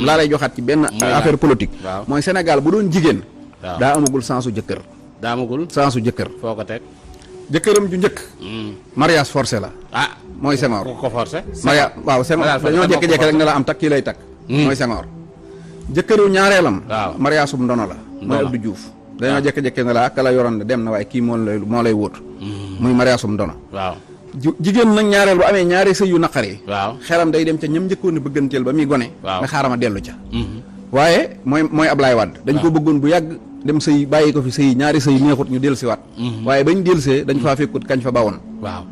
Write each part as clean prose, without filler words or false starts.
laa lay joxaat ci benn affaire politique mooy Sénégal bu doon jigéen daa amagul sensu jëkkër daa amagul sensu jëkkër foo ko teg jëkkëram ju njëkk mariage forcé la mooy Senghor ko forcé waaw Senghor dañoo jékki-jékki rek ne la am takk kii lay takk mooy Senghor jëkkëru ñaareelam mariage sum ndono la mooy Abdou Diouf dañoo jékki-jékki ne la ak la yoroon ne dem na waaye kii moo lay wóotu muy mariage sum ndono waaw jigéen nag ñaareel bu amee ñaari sëy yu naqar yi xelam day dem ca ñam njëkkoon a bëgganteel ba muy gone nga xaarama dellu ca waaye mooy Ablaye Wade dañ ko bëggoon bu yàgg dem sëy bàyyi ko fi sëy ñaari sëy neexut ñu del si waat waaye bañ del see dañ faa fekkut kañ fa bawoon waaw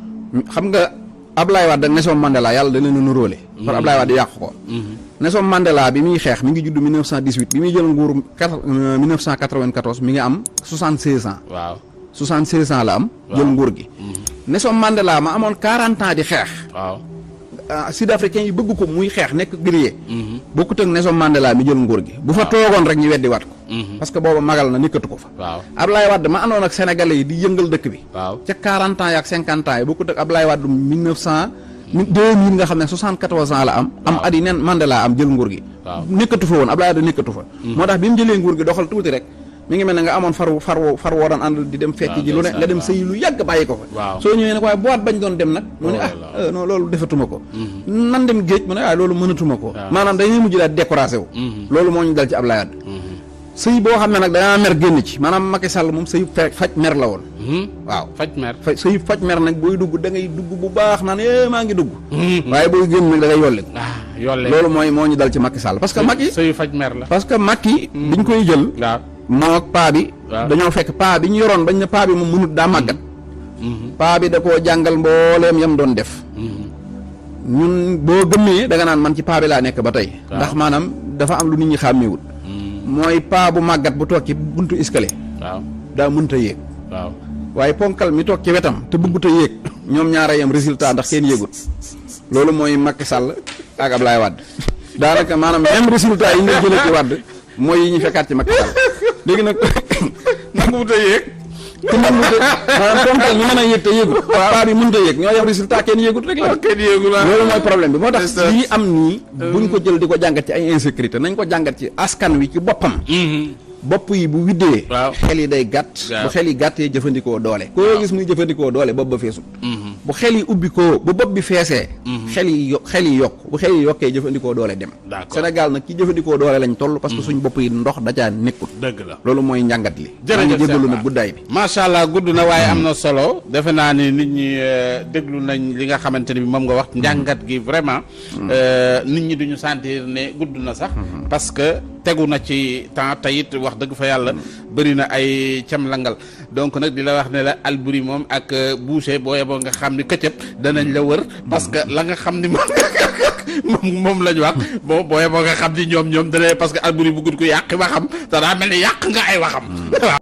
xam nga Ablaye Wade ak Nelson Mandela yàlla da leen a nuróole par Ablaye Wade yàqu ko Nelson Mandela bi muy xeex mi ngi judd 1918 bi muy jël nguur 1994 mi ngi am 76 ans waaw 76 ans la am jël nguur gi Nelson Mandela ma amoon 40 ans di xeex waaw sud-africain yi bëgg ko muy xeex nekk guerrier bokkut ak Nelson Mandela mi jël nguur gi bu fa toogoon rek ñu weddi wat ko parce que booba magal na nekkatu ko fa waaw Ablaye Wade ma àndoon ak sénégalais yi di yëngal dëkk bi waaw ca 40 ans yaak 50 ans yi bokkut ak Ablaye Wade 2000 nga xam ne 74 ans la am at yi nen Mandela am jël nguur gi nekkatu fa woon Ablaye Wade nekkatu fa moo tax bi mu jëlee nguur gi doxal tuuti rek mi ngi mel ne nga amoon far woo daan ànd di dem fekk ji lu ne nga dem sëy lu yàgg bàyyi ko fa soo ñëwee nag waaye boîte bañ doon dem nag mu ne non loolu defatuma ko nan dem géej mu ne loolu mënatuma ko maanaam dañuy mujj daal découragé wu loolu moo ñu dal ci Ablaye Wade sëy boo xam ne nag dangaa mer génn ci maanaam Macky Sall moom sëy faj mer la woon waaw sëy faj mer nag booy dugg da ngay dugg bu baax naan maa ngi dugg waaye booy génn nag da ngay yolli loolu moo ñu dal ci Macky Sall parce que Macky sëy faj mer la parce que Macky biñ koy jël moo ak paa bi dañoo fekk paa bi ñu yoroon bañ ne paa bi moom mënut daa màggat paa bi da koo jàngal mbooleem yam doon def ñun boo gëmmee da nga naan man ci paa bi laa nekk ba tey ndax maanaam dafa am lu nit ñi xàmmeewut mooy paa bu màggat bu toog ci buntu escalier daa mënta yéeg waaye ponkal mi toog ci wetam te bëggut a yéeg ñoom ñaara yam résultat ndax kenn yéegut loolu mooy Macky Sall ak Ablaye Wade daanaka maanaam même résultat yi nga jëlee ci Wade mooy yi ñu fekkaat ci Macky Sall léegi nag nanguwut a yéeg te nanguwut a maanaam ponkal ñu mën a yéeg te yéegut paa bi mënut a yéeg ñoo yam résultat kenn yéegut rek la loolu mooy problème bi moo tax lii am nii buñ ko jël di ko jàngat ci ay insécurité nañ ko jàngat ci askan wi ci boppam bopp yi bu widdee xel yi day gàtt bu xel yi gàttee jëfandikoo doole koo gis muy jëfandikoo doole bopp ba feesut bu xel yi ubbi koo bu bopp bi feesee xel yi yokk bu xel yi yokkee jëfandikoo doole dem Sénégal nag ci jëfandikoo doole lañ toll parce que suñ bopp yi ndox dajaa nekkul dëgg la loolu mooy njàngat li jërëjëf jégalu nag guddaay bi macha allah gudd na waaye am na solo defe naa ni nit ñi déglu nañ li nga xamante ne bi moom nga wax njàngat gi vraiment nit ñi duñu sentir ne gudd na sax parce que tegu na ci temps tayit wax dëgg fa yàlla bëri na ay cam langal donc nag di la wax ne la Alboury moom ak Boucher boo yeboo nga xam ni këccëb danañ la wër parce que la nga xam ni moom la ñu wax boo yeboo nga xam ni ñoom dana parce que Alboury bu gudd ko yàq waxam te daa mel ni yàq nga ay waxam waaw